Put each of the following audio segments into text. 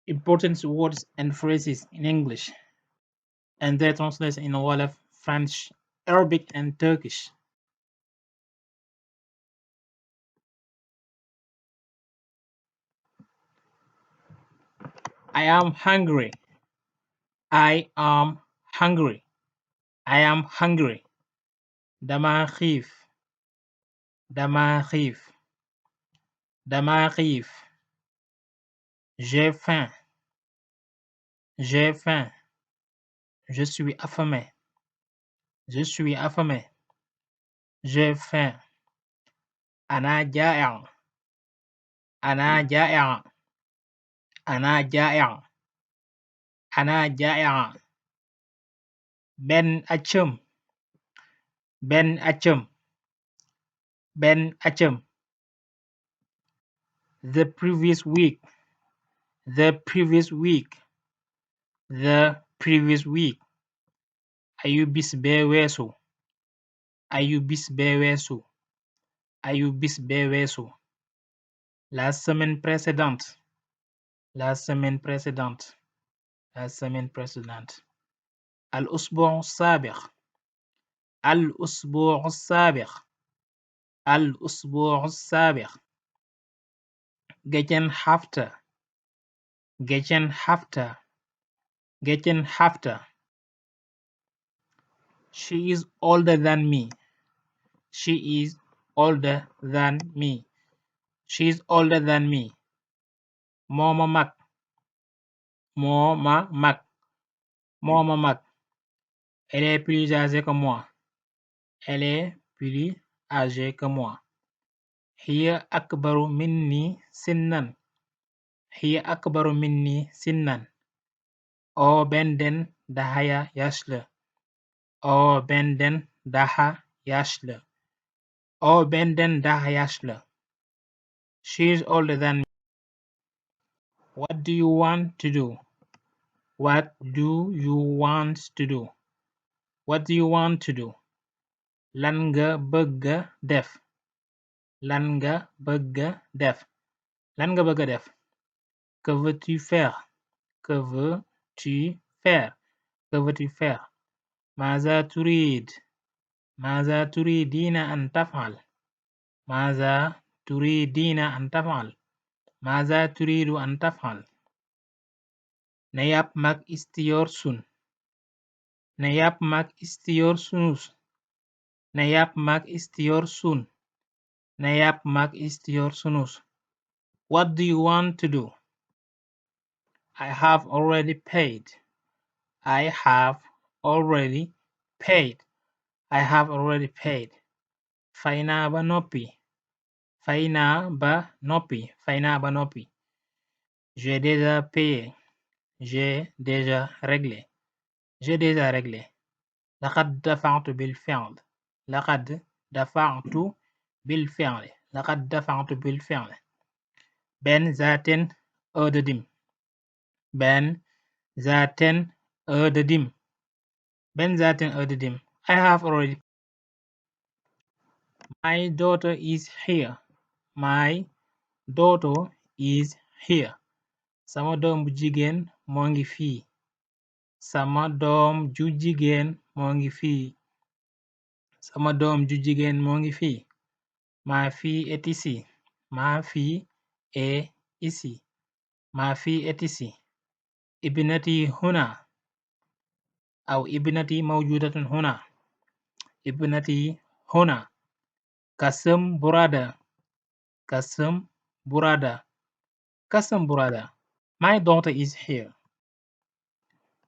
Important words and phrases in English and their translation in Wolof, French, Arabic, and Turkish. I am hungry. I am hungry. I am hungry. Dama xiif. Dama xiif. Dama xiif. J'ai faim. J'ai faim. Je suis affamé. Je suis affamé. J'ai faim. أنا جائع. أنا جائع. أنا جائع. أنا جائع. Ben acım. Ben acım. Ben acım. The previous week. The previous week. The previous week. Ayu bis bee weesu. Ayu bis bee weesu. Ayu bis bee weesu. La semaine précédente. La semaine précédente. La semaine précédente. الأسبوع السابق. الأسبوع السابق. الأسبوع السابق. Gegen hafte. Gegen hafte. Gegen hafte. She is older than me. She is older than me. She is older than me. moo ma mag. moo ma mag. moo ma mag. Elle est plus âgée que moi. Elle est plus âgée que moi. هي أكبر مني سنا. هي أكبر مني سنا. O benden daha yaşlı. O benden daha yaşlı. O benden daha yaşlı. She is older than me. What do you want to do? What do you want to do? What do you want to do? Lan nga bëgga def? Lan nga bëgga def? Lan nga bëgga def? Que veux-tu faire? Que veux-tu faire? Que veux-tu faire? ماذا تريد؟ ماذا تريدين أن تفعل؟ ماذا تريدين أن تفعل؟ ماذا تريد أن تفعل؟ Ne yapmak istiyorsun? Ne yapmak istiyorsunuz? Ne yapmak istiyorsun? Ne yapmak istiyorsunuz? What do you want to do? I have already paid. I have already paid. I have already paid. Fay naa ba noppi. Fay naa ba noppi. Fay naa ba noppi. J'ai déjà payé. J'ai déjà réglé. J'ai déjà réglé. لقد دفعت بالفعل. لقد دفعت بالفعل. لقد دفعت بالفعل. Ben zaten ödedim. Ben zaten ödedim. Ben zaten ödedim. I have already. My daughter is here. My daughter is here. Sama doom bu jigéen moo ngi fii. Sama doom ju jigéen moo ngi fii. Sama doom ju jigéen moo ngi fii. Ma fille est ici. Ma fille est ici. Ma fille est ici. ابنتي هنا أو ابنتي موجودة هنا. ابنتي هنا. Kasım burada. Kasım burada. Kasım burada. My daughter is here.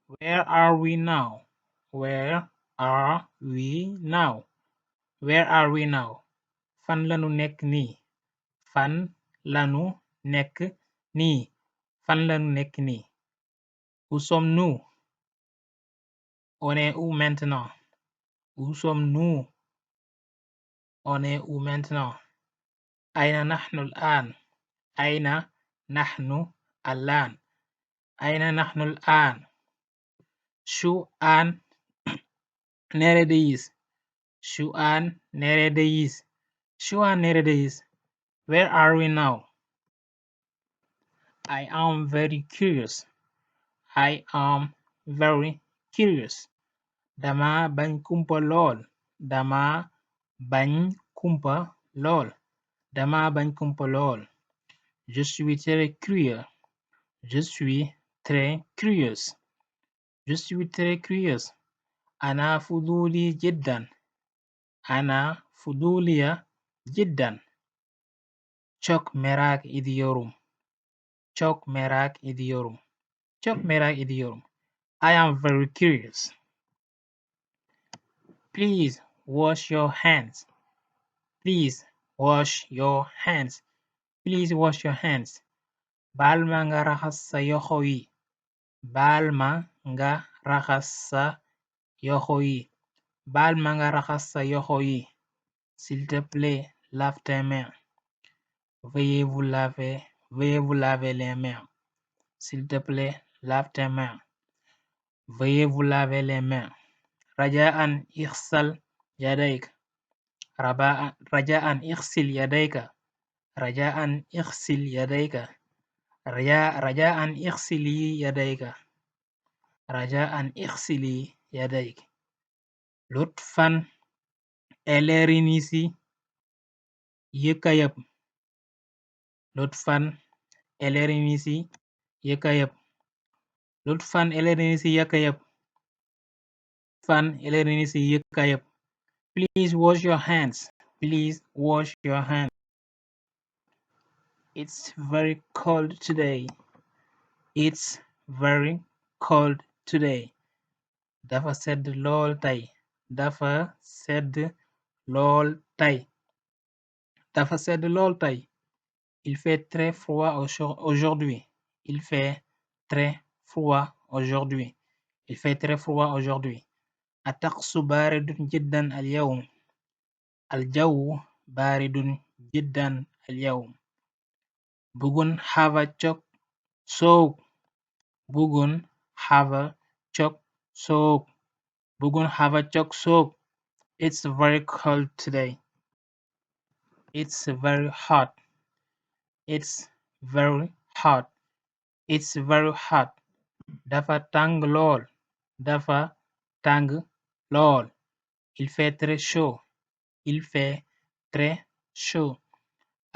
Where are we now? Where are we now? Where are we now? Fan lanu nekk nii. Fan lanu nekk nii. Fan lanu nekk nii. Où sommes-nous? On est où maintenant? Où sommes-nous? On est où maintenant? أين نحن الآن؟ أين نحن الآن؟ أين نحن الآن? Şu an neredeyiz? Şu an neredeyiz? Şu an neredeyiz? Where are we now? I am very curious. I am very curious. Dama bañ kumpa lool. Dama bañ kumpa lool. Dama bañ kumpa lool. Je suis très curieux. Je suis très curieux. Je suis très curieux. أنا فضولي جدا. أنا فضولية جدا. Çok merak ediyorum. Çok merak ediyorum. Çok merak ediyorum. I am very curious. Please wash your hands. Please wash your hands. Please wash your hands. Baal ma nga raxas sa yoxo yi. Baal ma nga raxas sa yoxo yi. Baal ma nga raxas sa yoxo yi. S'il te plaît, lave tes mains. Veuillez vous laver les mains. S'il te plaît, lave tes mains. Veuillez vous laver les mains. رجاء اغسل يديك. رجاء اغسل يديك. رجاء اغسل يديك. رجاء اغسلي يديك. رجاء اغسلي يديك. لطفا elerinisi yëkkayëb. لطفا elerinisi yëkkayëb. لطفا elerinisi yëkkayëb. لطفا elerinisi yëkkayëb. Please wash your hands. Please wash your hands. It's very cold today. It's very cold today. Dafa sedd lool tey. Dafa sedd lool tey. Dafa sedd lool tey. Il fait très froid aujourd'hui. Il fait très froid aujourd'hui. Il fait très froid aujourd'hui. الطقس بارد جدا اليوم. الجو بارد جدا اليوم. Bugün hava çok soğuk. Bugün hava çok soğuk. Bugün hava çok soğuk. It's very cold today. It's very hot. It's very hot. It's very hot. Dafa tàng lool. Dafa tàng lool. Il fait très chaud. Il fait très chaud.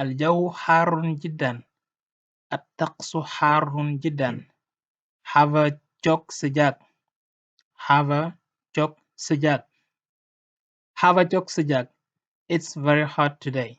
الجو حار جدا. الطقس حار جدا. Hava çok sıcak. Hava çok sıcak. Hava çok sıcak. It's very hot today.